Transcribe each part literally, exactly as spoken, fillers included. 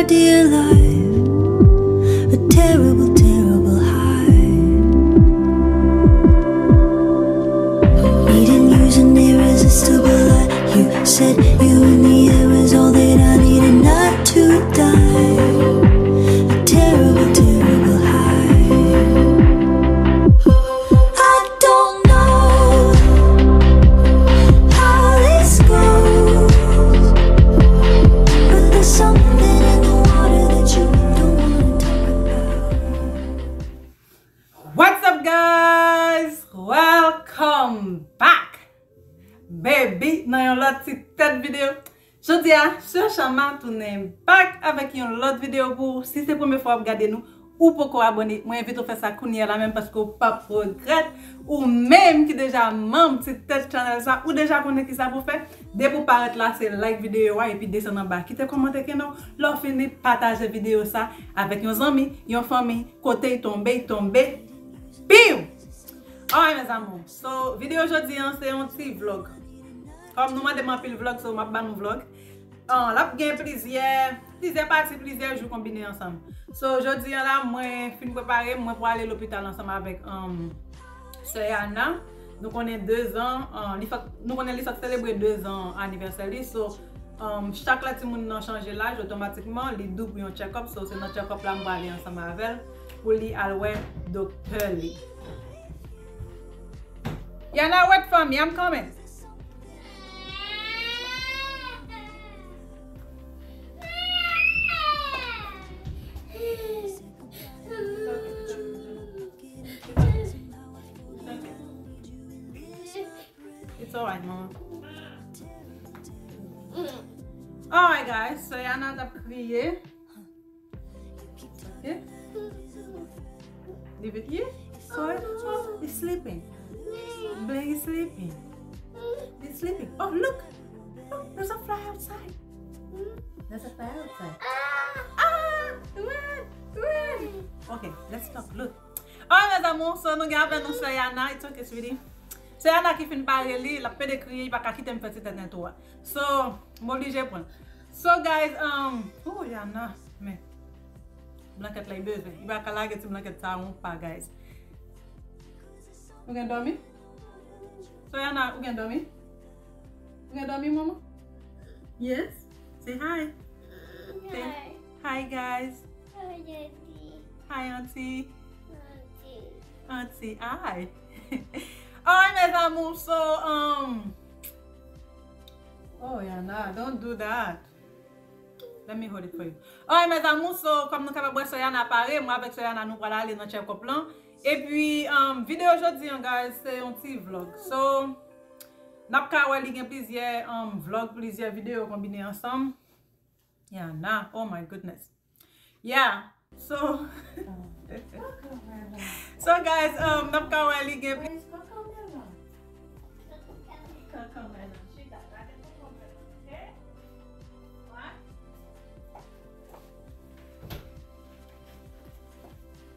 Dear life, a terrible, terrible high. Needing you's an irresistible lie. You said you and the air is all that I need and not to die. A terrible, terrible high. I don't know how this goes, but there's something in the water that you don't wanna talk about. What's up, guys? Welcome back, baby, nan yon lòt ti tèt videyo. Jodi a, Sè Chama tounen back avèk yon lòt videyo pou ou. Si se premye fwa w ap gade nou, ou poko abòne, mwen envite w fè sa kounye a la menm paske w p ap regrèt. Ou menm ki deja manm ti tèt channel sa, ou deja konnen ki sa pou fè. Depi w parèt la, se like videyo a epi desann anba. Kite kòmantè kenbe w. Lè w fini, pataje videyo sa avèk yon zanmi, yon fanmi, kote y tonbe, y tonbe. Piw! Alright, mes amours. So, videyo jodi an, se yon ti vlog. Kòm nou mande m anpil vlog, so m ap ba nou vlog. Ah, l ap gen plizyè, plizyè pati, plizyè jou konbine ansanm. So, jodi an la, mwen fin prepare m, mwen pou ale lopital ansanm avèk, um, Sè Yana. Nou konnen de zan, ah, li sot, nou konnen li sot selebre de zan anivèsè li. So, um, chak lè timoun nan chanje laj, otomatikman, li dou pou yon check-up. So, se nan check-up la m prale ansanm avè l pou li al wè doktè li. Yana, wait for me, I'm coming. It's alright, mama. Alright, guys. So, Yana t ap kriye. Okay? Leave it here. So, oh, he's sleeping. Baby, he's sleeping. He's sleeping. Oh, look. Look, there's a fly outside. There's a fly outside. Ah, run, run. Okay, let's talk. Look. Alright, mes amours, so nou gen avè nou Sè Yana. It's okay, sweetie. Sè Yana ki fin pare li, l ap pede kriye, li pa ka kite m fè ti tèt entwo a. So, m oblije pran l. So, guys, um, oh, Yana, men, blankèt la, li bezwen. Li pa ka lage ti blankèt sa yon pa, guys. Ou gen dòmi? So, Yana, ou gen dòmi? Ou gen dòmi, manman? Yes. Say hi. Say hi, guys. Hi, Auntie. Hi, Auntie. Auntie. Auntie, hi. Alright, mes amours, so, um, oh, Yana, don't do that. Let me hold it for you. Alright, mes amours, so, kòm nou kapab wè, Sè Yana pare, mwen avèk Sè Yana, nou pral ale nan check-up lan. Epi, um, videyo jodi an, guys, se yon ti vlog. So, n ap ka wè li gen plizyè, um, vlog, plizyè videyo konbine ansanm. Yana, oh my goodness. Yeah. So, so guys, um, n ap ka wè li gen.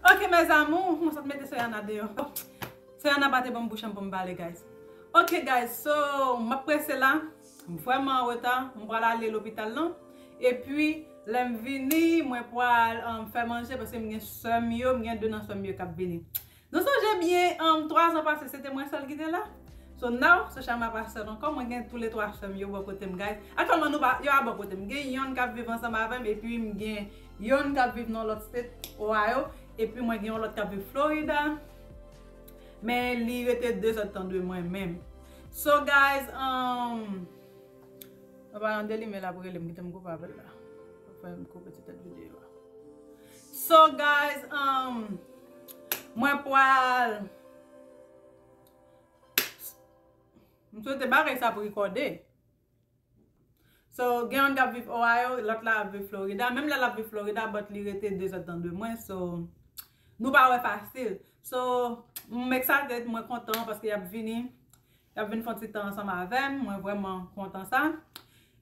Ok, mes amours, mwen sot mete Sè Yana deyò. Sè Yana pa te ban m bouch an pou m pale, guys. Ok, guys, so, m ap prese la. M vrèman an reta. M pral ale lopital lan. Epi, lè m vini, mwen pral, um, fè manje paske m gen sè m yo, m gen de nan sè m yo k ap vini. Nou sonje byen, um, twa zan pase, se te mwen sèl ki te la. So, now, Sè Chama pa sèl ankò. Mwen gen toulètwa sè m yo bò kote m, guys. Aktyèlman, nou pa, yo pa bò kote m. Gen yonn k ap viv ansanm avè m, epi m gen yonn k ap viv nan lòt state, Ohio. Epi mwen gen yon lòt k ap viv Florida. Men li rete de zèdtan de mwen menm. So, guys, um, an palan de li, men l ap rele m, kite m koupe apèl la. Fè m koupe ti tèt videyo a. So, guys, um, mwen pral, m swete bagay sa ap rekòde. So, gen youn k ap viv Ohio, lòt la ap viv Florida. Menm lè l ap viv Florida, but li rete de zèdtan de mwen. So, nou pa wè fasil. So, m excited, mwen kontan paske y ap vini. Y ap vin fè yon ti tan ansanm avè m. Mwen vrèman kontan sa.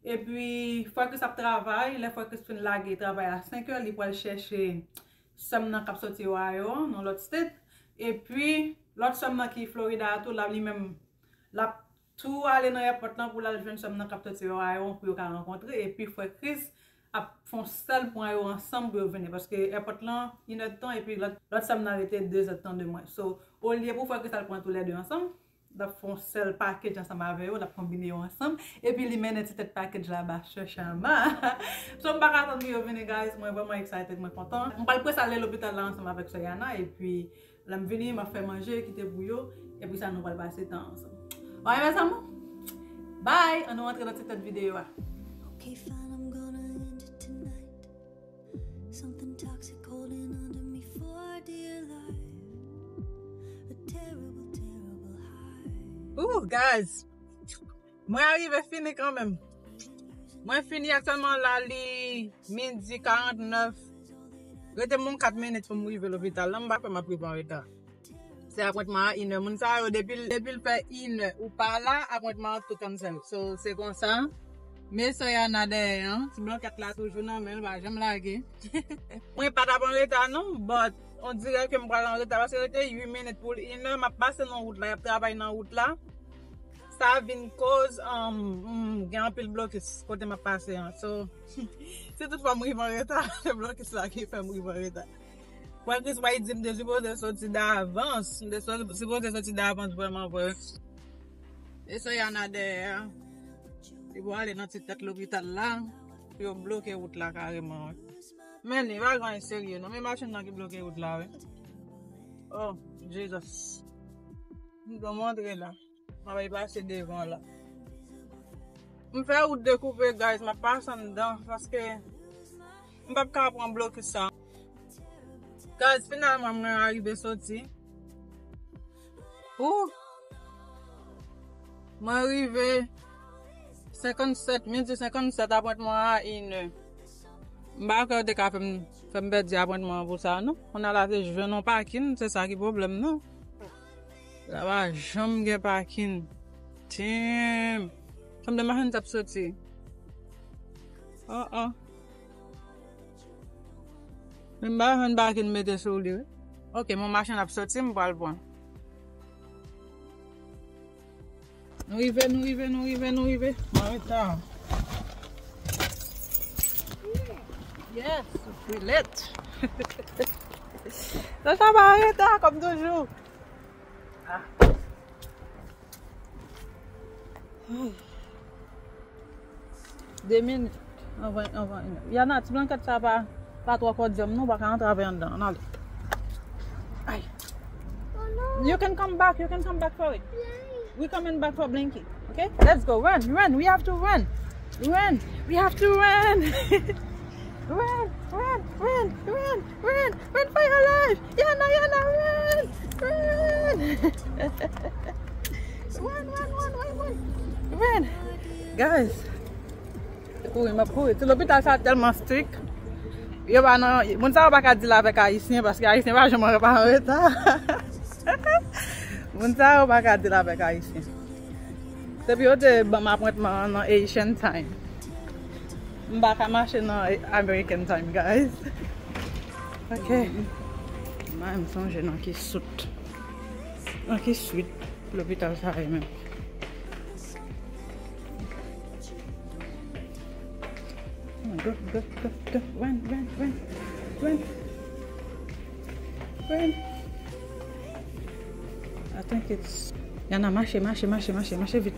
Epi, Frè Chris ap travay. Lè Frè Chris fin lage travay a senk è, li pral chèche sè m nan k ap soti Ohio, nan lòt state. Epi, lòt sè m nan ki Florida a tou, l ap li menm, l ap tou ale nan èpòt lan pou l al jwenn sè m nan k ap soti Ohio pou yo ka rankontre. Epi frè Chris ap fè yon sèl pran yo ansanm pou yo vini. Paske èpòt lan, inèdtan, epi lòt, lòt sè m nan rete dezèdtan de mwen. So, olye pou frè Kristal pran toulède ansanm, l ap fè yon sèl package ansanm avè yo, l ap konbine yo ansanm, epi li mennen ti tèt package la ba sè Chama. So, m pa ka tann pou yo vini, guys, mwen vrèman excited, mwen kontan. M pral prese ale lopital la ansanm avèk sè Yana, epi lè m vini, m ap fè manje, kite pou yo, epi sa nou pral pase tan ansanm. Alright, mes amours, bye, ann nou antre nan ti tèt videyo a. Okay, fine, I'm gonna end it tonight. Something toxic holding on to me for dear life. A terrible, terrible high. Ooh, guys. Mwen arive fini kanmenm. Mwen fini aktyèlman la, li midi karant nèf. Rete m yon kat minit pou m rive lopital la. M pa kwè m ap rive an reta. Se apwentman an inè. Moun sa yo, depi, depi l fè inè ou pa la, apwentman an tou cancel. So, se konsa. Men sè Yana dèyè an, ti blankèt la toujou nan men l, pa janm lage. Mwen pa t ap an reta non, but on dirè ke m pral an reta paske rete uit minit pou l inè, m ap pase nan wout la, y ap travay nan wout la. Sa vin koz, um, um, gen anpil blokis kote m ap pase an. So, si tout fwa m rive an reta, se blokis la ki fè m rive an reta. Frè Chris pa di m te sipoze soti davans. M te so- sipoze soti davans vrèman vre. E sè Yana dèyè. Li pou ale nan ti tèt lopital la. Pou yo bloke wout la kareman, wi. Men li pa gen anyen serye non. Men machin nan ki bloke wout la, wi. Oh, Jesus. M dwe montre la. M ap pase devan la. M fè wout dekoupe, guys, m ap pase anndan paske m p ap ka pran blokis sa. Guys, finalman, mwen arive soti. Ou! Mwen rive senkannsèt, midi senkannsèt, apwentman an a inè. M pa kwè yo te ka fè m, fè m pèdi apwentman an pou sa, non. Kounye a la, se jwenn yon pakin, se sa ki pwoblèm, non. La pa janm gen pakin. Damn. Sanble machin t ap soti. Oh, oh. Men m pa jwenn pakin mete sou li, wi. Ok, mon machin ap soti, m pral pran. Nou rive, nou rive, nou rive, nou rive. Mwen reta. Yes, we lit. Sa, sa pa reta, kòm toujou. Ah. De minit anvan, anvan inè. Yana, ti blankèt sa pa, pa twò kòdyòm non, ou pa ka antre avè anndan. Ann ale. Ay. You can come back, you can come back for it. We coming back for Blinky. Okay? Let's go. Run, run. We have to run. Run. We have to run. Run, run, run, run, run, run for your life. Yana, Yana, run. Run. Run, run, run, run, run. Run. Guys, kouri, m ap kouri. Ti lopital sa tèlman strik. Yo pa nan, moun sa yo pa ka deal avèk Ayisyen paske Ayisyen pa janm pa an reta. Moun sa yo pa ka deal avèk Ayisyen. Depi yo te ban m apwentman an nan Asian time, m pa ka mache nan American time, guys. Ok. M pa menm sonje nan ki sout, nan ki swit lopital sa ye menm. Go, go, go, go. Run, run, run. Run. Run. I think it's Yana, mache, mache, mache, mache, mache vit.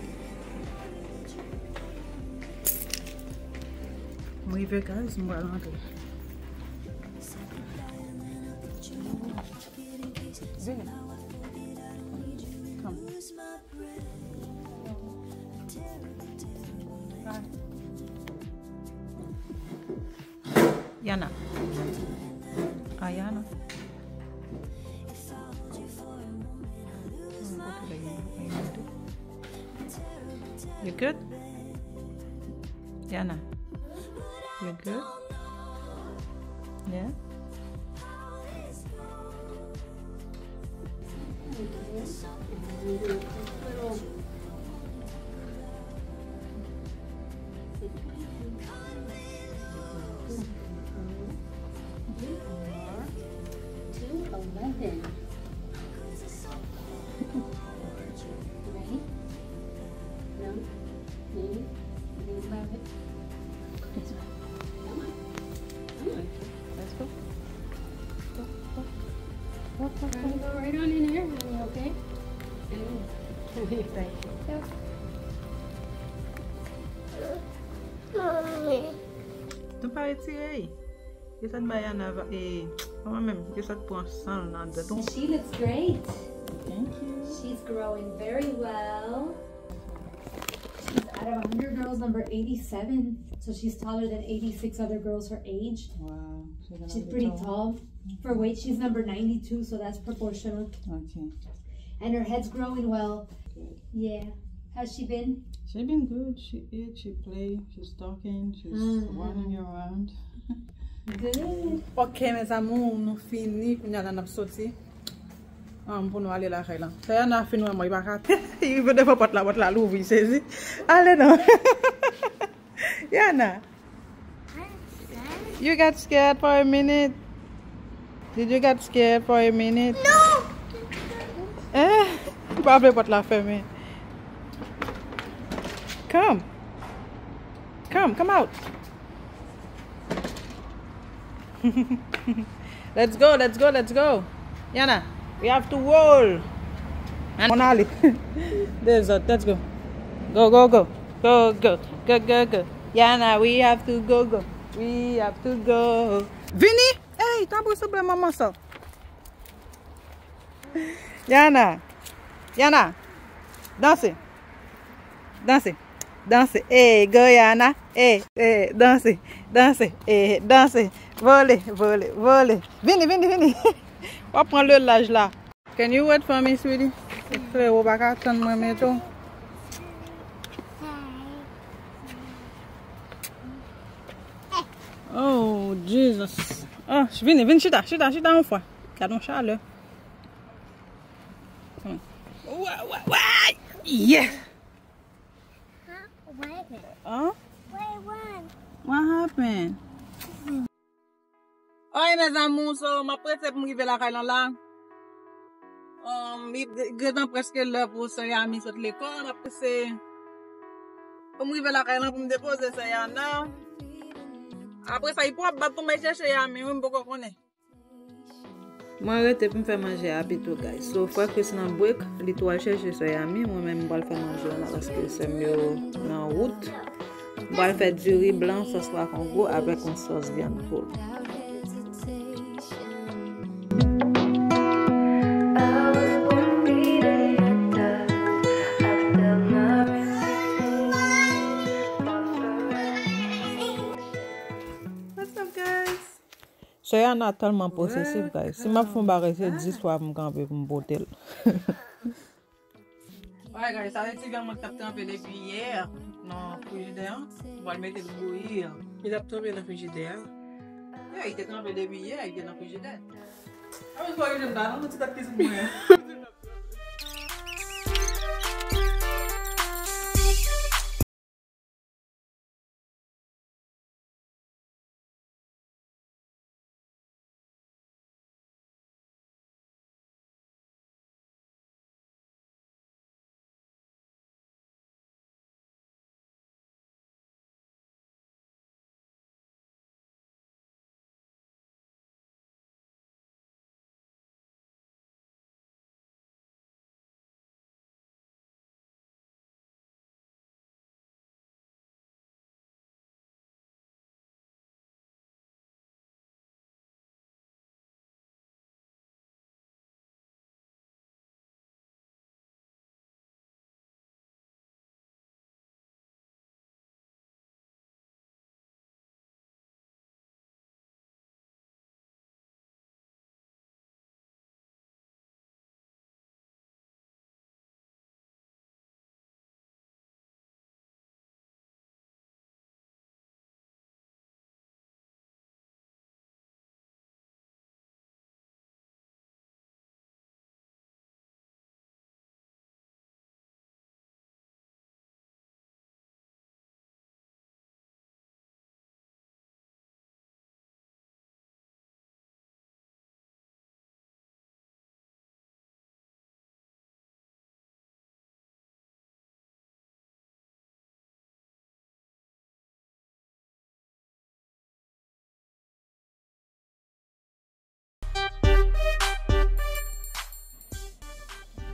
M rive, guys, m pral rantre. Vini. Come. Yana. Ayana. You good? Yana. You good? Yeah? You are two eleven. Ready? No? Maybe? Lean back. This way. Come on. Go right on in there, honey, okay? Thank you. Nou pa retire. Yo sot bay Yana va, e, mwen menm, yo sot pran san l nan dent. She looks great. Thank you. She's growing very well. She's out of a hundred girls, number eighty-seven. So she's taller than eighty-six other girls her age. Wow. She's pretty tall. For weight, she's number ninety-two, so that's proportional. Okay. And her head's growing well. Good. Yeah. How's she been? She been good. She eat, she play, she's talking, she's running around. Good. Ok, mes amours, nou fini. Kounye a la n ap soti. Um, pou nou ale lakay la. Sa Yana fin wè mwen, li pa ka. Li vin devan pòt la, pòt la louvri, sezi. Ale non. Yana. You got scared for a minute? Did you get scared for a minute? No! Eh? Ou pa vle pòt la fèmen. Come. Come, come out. Let's go, let's go, let's go. Yana, we have to roll. Ann ale. Dezòd, let's go. Go, go, go. Go, go, go, go, go. Yana, we have to go, go. We have to go. Vini! Ey, tanpri souple manman sa. Yana. Yana. Danse. Danse. Danse. Ey, go Yana. Ey, ey, danse. Danse. Ey, danse. Vole, vole, vole. Vini, vini, vini. W ap pran le laj la. Can you wait for me, sweetie? Frero pa ka tann mwen menm tou. Oh, Jesus. Oh, vini, vini, chita, chita, chita yon fwa. Gad yon chalè. Hmm. Wa, wa, wa! Yeah! Huh? What happened? Huh? What happened? What happened? Oy, mes amours, so, m ap prese pou m rive lakay lan la. Um, li gentan prèske lè pou sè Yami sot lekòl. M ap prese pou m rive lakay lan pou m depoze sè Yana. Apre sa, li pwòp bat pou m al chèche Yami, wi, m poko konnen. Mwen rete pou m fè manje a pito, guys. So, frè Chris nan break, li tou al chèche sè Yami. Mwen menm, m pral fè manje a la paske sè m yo nan wout. M pral fè diri blan sòs pwa kongo avèk yon sòs vyann poul. What's up, guys? Sè Yana tèlman posesif, guys. Si m ap fè yon bagay, se di swa pou m kanpe pou m pote l. Alright, guys, sa se ti vyann mwen ki t ap tranpe depi yè nan frijidè an. M pral mete l bouyi. Li t ap tranpe nan frijidè a? Yeah, li te tranpe depi yè, li te nan frijidè. A, mwen pa wè jenn la, non, ti tèt ki sou mwen.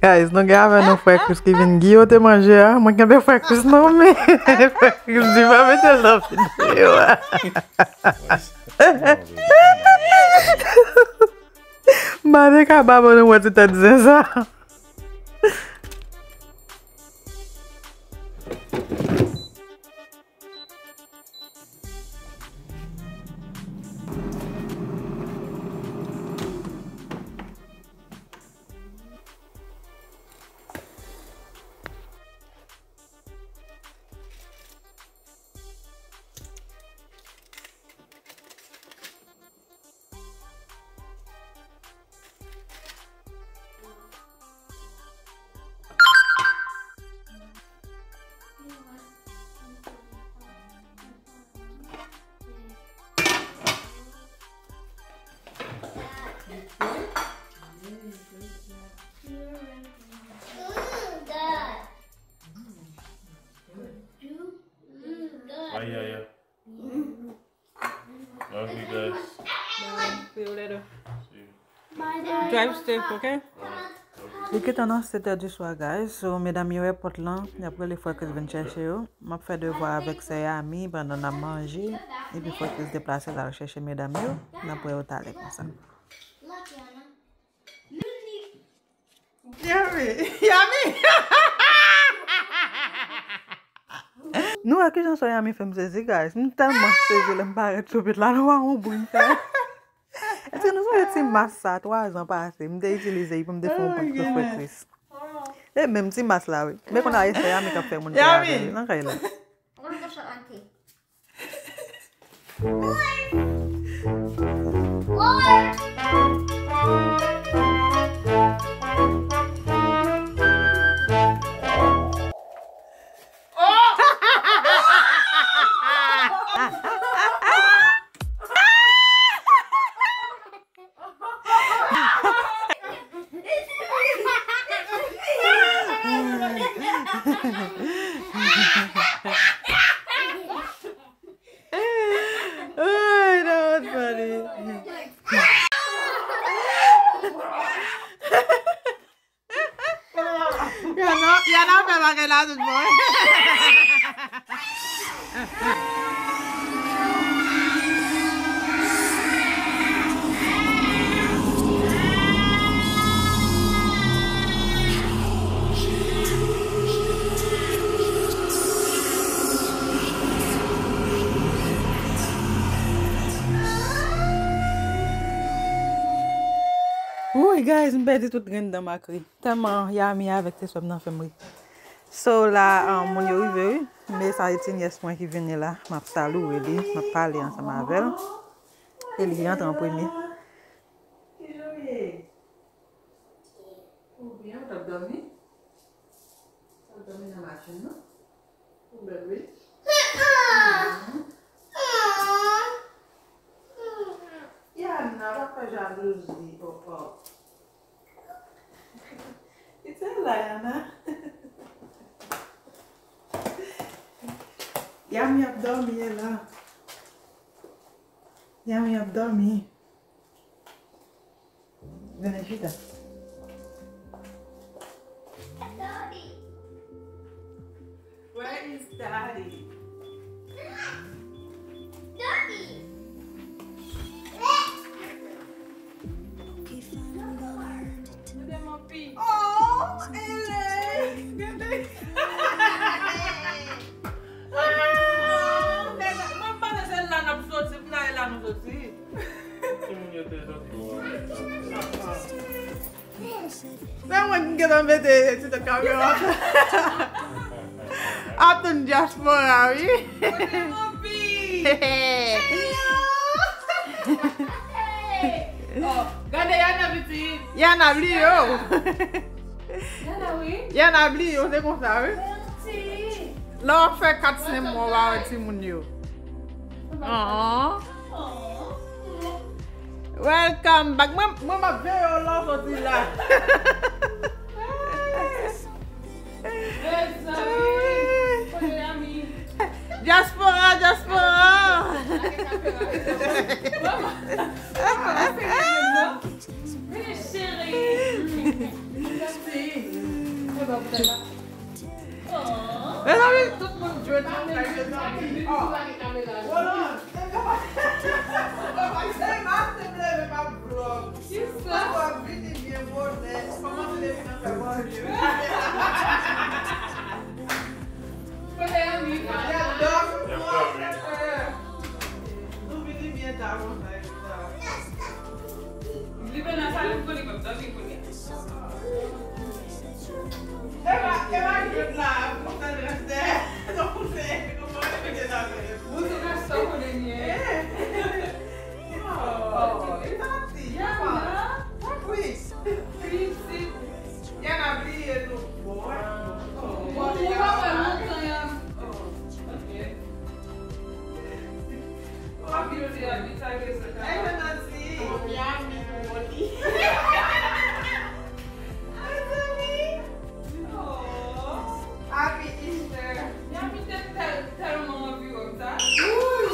Guys, nou gen avè nou frè Chris ki vin giyote manje a. Mwen kenbe frè Chris nan men. Frè Chris di pa mete l nan videyo a. M pa te ka ba nou wè ti tèt zen sa. Ay, ay, ay. Love you guys. See you later. See you. Drive safe, ok? Li gentan nan sèt è di swa, guys. So, medam yo èpòt lan, y ap rele frè Chris vin chèche yo. M ap fè devwa avèk sè Yami pandan n ap manje. Epi frè Chris deplase l al chèche medam yo. N ap wè yo talè konsa. Yami! Yami! Nou wè kijan sè Yami fè m sezi, guys. M tèlman sezi lè m parèt sou pit la, nou wè yon bri m fè. Èske nou sonje ti mas sa, twa zan pase, m te itilize l pou m te fè yon prank sou frè Chris? E menm ti mas la, wi. Men kounye a, e sè Yami k ap fè moun pè avè l nan kay la. Ay, that was funny. Yana, Yana fè bagay la tout bon. Wouy, guys, m pèdi tout grenn dan m ak ri. Tèlman Yami avèk ti sè m nan fè m ri. So la, um, moun yo rive, wi. Men sa e ti nyès mwen ki vini la. M ap salude li, m ap pale ansanm avè l. E li ki antre an premye. Kijan w ye? Ou byen, ou t ap dòmi? Ou t ap dòmi nan machin nan? Ou bèl, wi. Yana, pa fè jalouzi, pòpò. Kite l la, Yana. Yami ap dòmi, e la. Yami ap dòmi. Vini chita. Daddy. Where is Daddy? Daddy. Oh, Ellen. Gade. Ah, nèg, mwen panse se la n ap soti, pou n ale la nou soti. Timoun yo te soti. Se mwen ki gentan mete ti tèt kamera. Ap tann dyaspora, wi. Kote Popi? Oh, gade Yana pitit. Yana bliye w. Yana, wi. Yana bliye w, se konsa, wi. Lè w ap fè kat senk mwa, w pa wè timoun yo. Ahan. Welcome back. Mwen, mwen m ap veye w lè w soti la. Mezanmi. Kote Yami? Dyaspora, dyaspora. Vini, cheri. Mèsi. Roland, se pa, se pa, se pa, se pa vlog. Kisa? Ou ap vini byen bonè. Kòmanse depi nan fè manje. Kote Yami? Y ap dòmi. Y ap dòmi. Nou vini byen ta konsa. Li vin nan salon pou li pap dòmi kounye a. Eva, Eva jwenn la, konsantre nan sè. Donk, se, kòman yo mete nan men? Bonjou, Gaston, konnen li ye. Oh, li santi. Yana. Wi. Pitit. Yana bliye nou. Bon, bon, bon, bon, lontan, Yana. Oh, ok. Papye te abit sa ke sa ka. Ay, mwen santi. Bon, Yami pou li. Ay, zanmi. Oh. Happy Easter. Yami te tèl, tèlman anvi wòb sa. Wouy.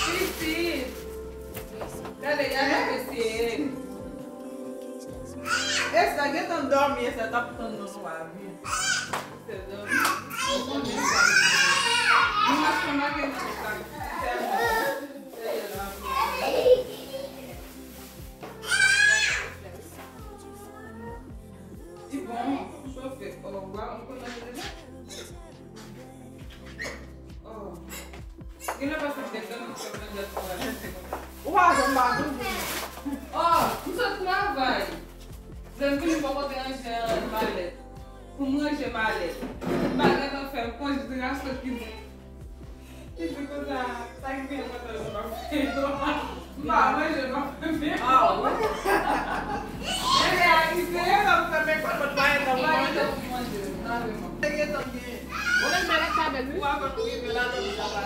Pitit. Gade, Yami ap eseye. Esa gentan dòmi, Esa t ap tann nou sou avi. Ou pa janm pa toujou. Oh, m sot travay. Lè m vini, m poko te ranje malèt. Pou m ranje malèt. M pa gentan fè, m pran jis raso ki bon. Li di konsa, sa ki gen pantalon m ap fè yo. M pa manje, m ap fè men. Ah, wi. Lè a rive, m ap fè men kòt, m pa gentan manje. M pa gentan manje. Lave men. Te gentan gen. Ou menm bèl ak sa bèl, wi. Ou avan nou rive la, lòt sa pa.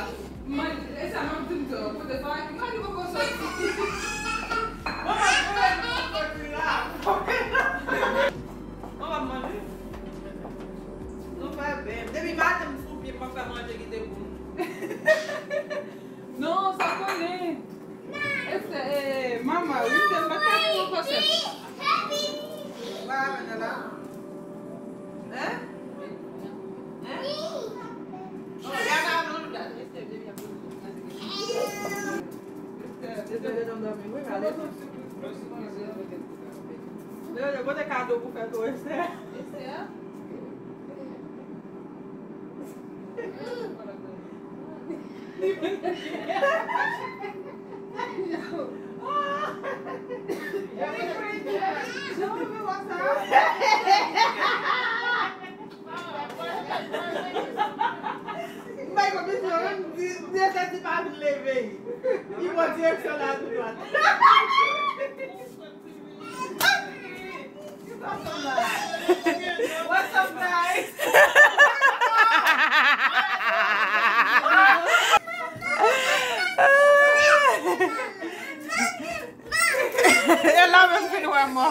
Mwen, e sa m ap di m tou, kote pa, mwen li poko soti. Mwen pa konnen nou soti la. Mwen pa manje. Nou fè byen. Depi maten m sou pye, m pa fè manje kite pou nou. Non, sa konnen. E se, e, mama, wi, se m pa fè pou konsèp. Ou pa avè nan la? Hein? Hein? Oh, y a la nan la. Esther, Esther, Esther, Esther, Esther, Esther, kote kado pou fèt ou, Esther? Esther? Bay konbisyon, menm di, di Esther di pa vin leve. Li pran direksyon la tou dwat. What's up, guys? E la menm fin wè mò.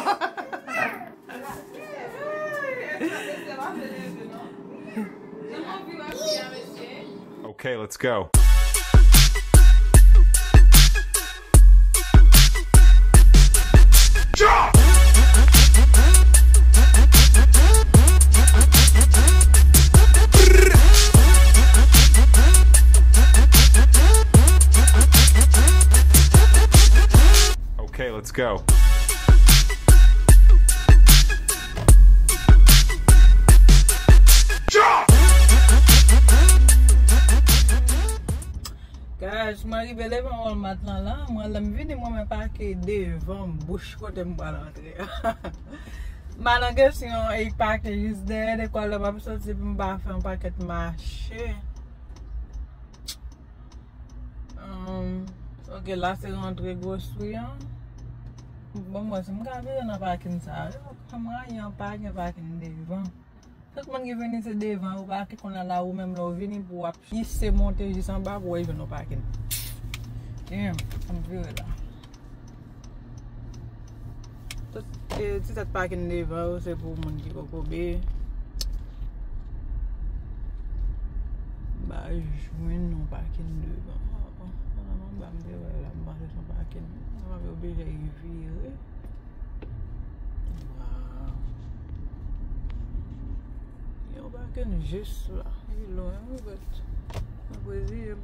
Okay, let's go. Okay, let's go. Guys, mwen rive leve an Walmart lan la. Mwen, lè m vini, mwen, mwen pake devan bouch kote m pral antre a. M al an kesyon e pake jis dèyè, dekwa lè m ap soti pou m pa fè yon pakèt mache. Ahn, ok, la se rantre gwosri an. Bon, mwen, si m ka vire nan pakin sa, yo, kòm anyen pa gen pakin devan. Tout moun ki vini se devan yo pake, kounye a la ou menm lè w vini pou w ap jis se monte jis anba pou w jwenn yon pakin. Damn, ann vire la. Tout, e, ti tèt pakin devan yo se pou moun ki kokobe. M pa jwenn yon pakin devan. Anba m te wè la, m panse se yon pakin. M ap oblije vire. Waw. Yon pakin jis la. Li lwen, wi, but Mwen reziye m.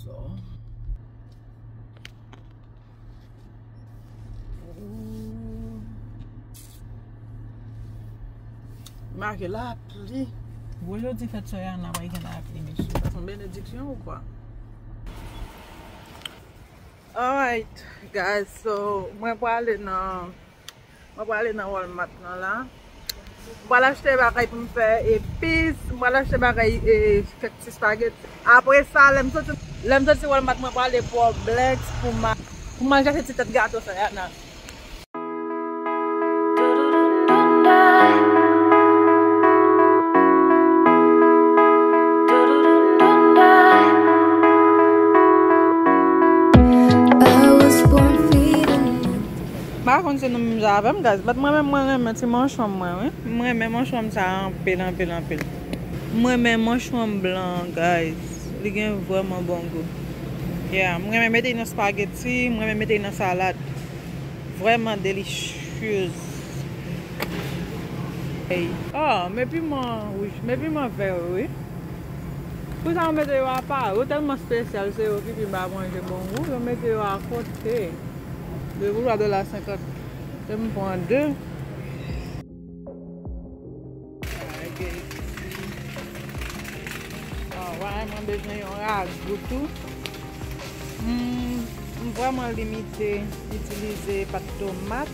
Sa. Make lapli. Gwo jodi fèt Soyana, pral gen lapli, mesye. Sa se yon benediksyon ou kwa? Alright, guys, so mwen prale nan, mwen prale nan Walmart nan la. Mwen pral achte bagay pou m fè epis, mwen pral achte bagay e, fè ti spaghetti. Apre sa, lè m soti, lè m soti Walmart, mwen prale Publix pou m, pou m al chache ti tèt gato Soyana. I was born free to love. M pa konn si nou menm jan avè m, guys, but mwen menm, mwen renmen ti manchon mwen, wi. Mwen renmen manchon sa anpil, anpil, anpil. Mwen renmen manchon blan, guys. Li gen vrèman bon gou. Yeah, mwen renmen mete l nan spaghetti, mwen renmen mete l nan salad. Vrèman delisyez. Ey. Oh, men piman wouj, men piman vè yo, wi. Pou sa yo mete yo apa, yo tèlman espesyal, se yo ki pi ba manje bon gou, yo mete yo akote. De pou twa dola senkant. Se m pran de. Alright, mwen bezwen yon ragou tou. Hmm, m vrèman limite itilize pat tomat.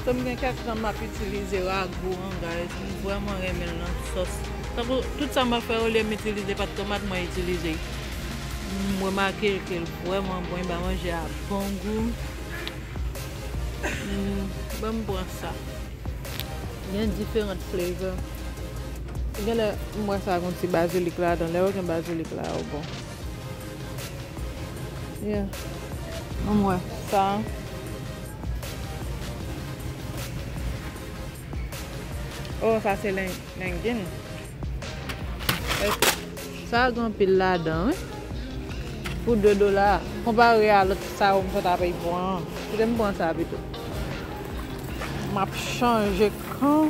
So, m gen kèk tan m ap itilize ragou an, guys. M vrèman renmen l nan sòs. Tankou tout sa m ap fè, olye m itilize pat tomat, mwen itilize. M remake ke l vrèman bon, li ba manje a bon gou. Hmm, ban m pran sa. Gen diferan flavor. Genlè m wè sa gon ti bazilik ladan. Lè yo gen bazilik la yo bon. Yeah. Ban m wè sa. Oh, sa se len-, lengin. Sa gen anpil ladan, wi. Pou de dola, konpare a lòt sa yo m sot ap pran an. Kite m pran sa pito. M ap chanje kan.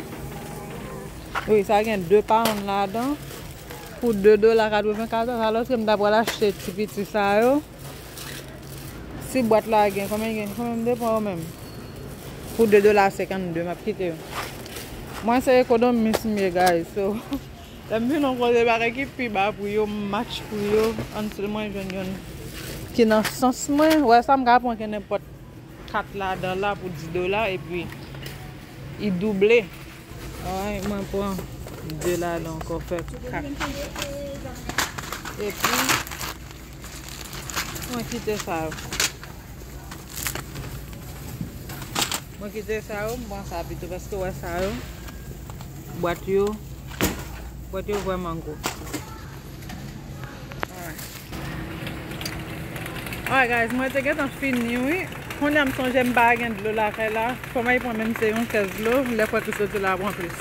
Wi, sa gen de pound ladan. Pou de dola katrevenkatòz, alòske m ta pral achte ti piti sa yo. Si bwat la gen, konbyen gen? Konbyen m te pran yo menm? Pou de dola senkannde, m ap kite yo. Mwen se ekonomis m ye, guys, so, lè m vin yon kote bagay ki pi ba pri yo, m match pri yo, until mwen jwenn youn ki nan sans mwen. Wè sa m ka pran ke nenpòt kat ladan la pou dis dola, epi li double. Ay, mwen pran de ladan ankò, fè kat. Epi, mwen kite sa yo. Mwen kite sa yo, m pran sa pito, paske wè sa yo, bwat yo, bwat yo vrèman gwo. Alright. Alright, guys, mwen te gentan fini, wi. Kounye a m sonje m pa gen dlo lakay la. Fò m al pran menm se yon kès dlo. Lè fwèt ou soti la, pran plis.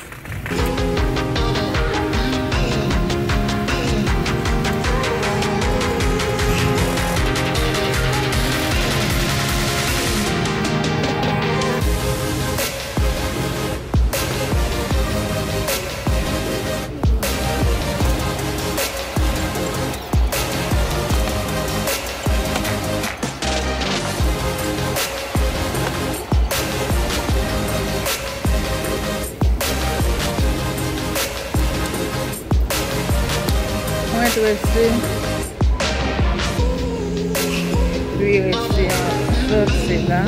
Mwen trese. Li rete an sòti la.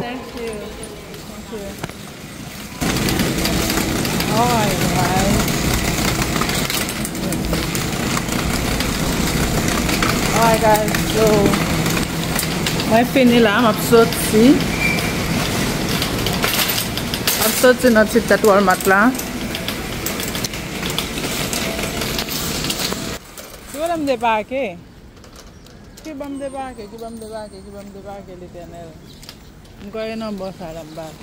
Thank you. Thank you. Alright, guys. Alright, guys, so, mwen fini la, m ap soti. M ap soti nan ti tèt Walmart la. Ki bò m depake? Ki bò m depake? Ki bò m depake? Ki bò m depake, Letènèl? M kwè e nan bò sa l ap bat.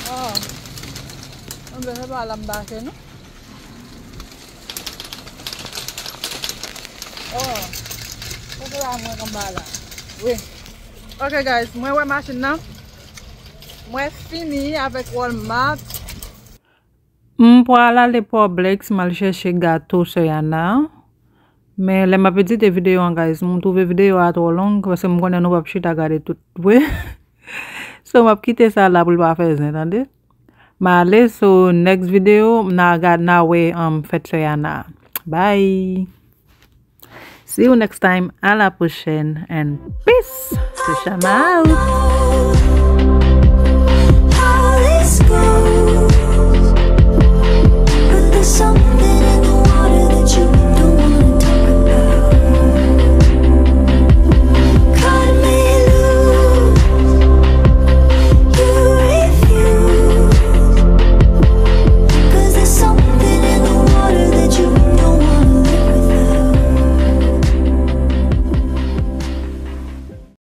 Oh. Se pa la m pa che nou. Oh, se pa mwen anba la. Wi. Ok guys, mwen wè machin nan. Mwen fini avèk Walmart. M pral ale Publix, m al chèche gato sè Yana. Men lè m ap edite videyo an, guys, m twouve videyo a twò long, paske m konnen nou p ap chita gade tout vre. So, m ap kite sa la pou l pa fè zen, tande? M ale, so, next video, n a gad, n a wè, um, fèt sè Yana. Bye! See you next time, à la prochaine, and peace! Sè Chama out!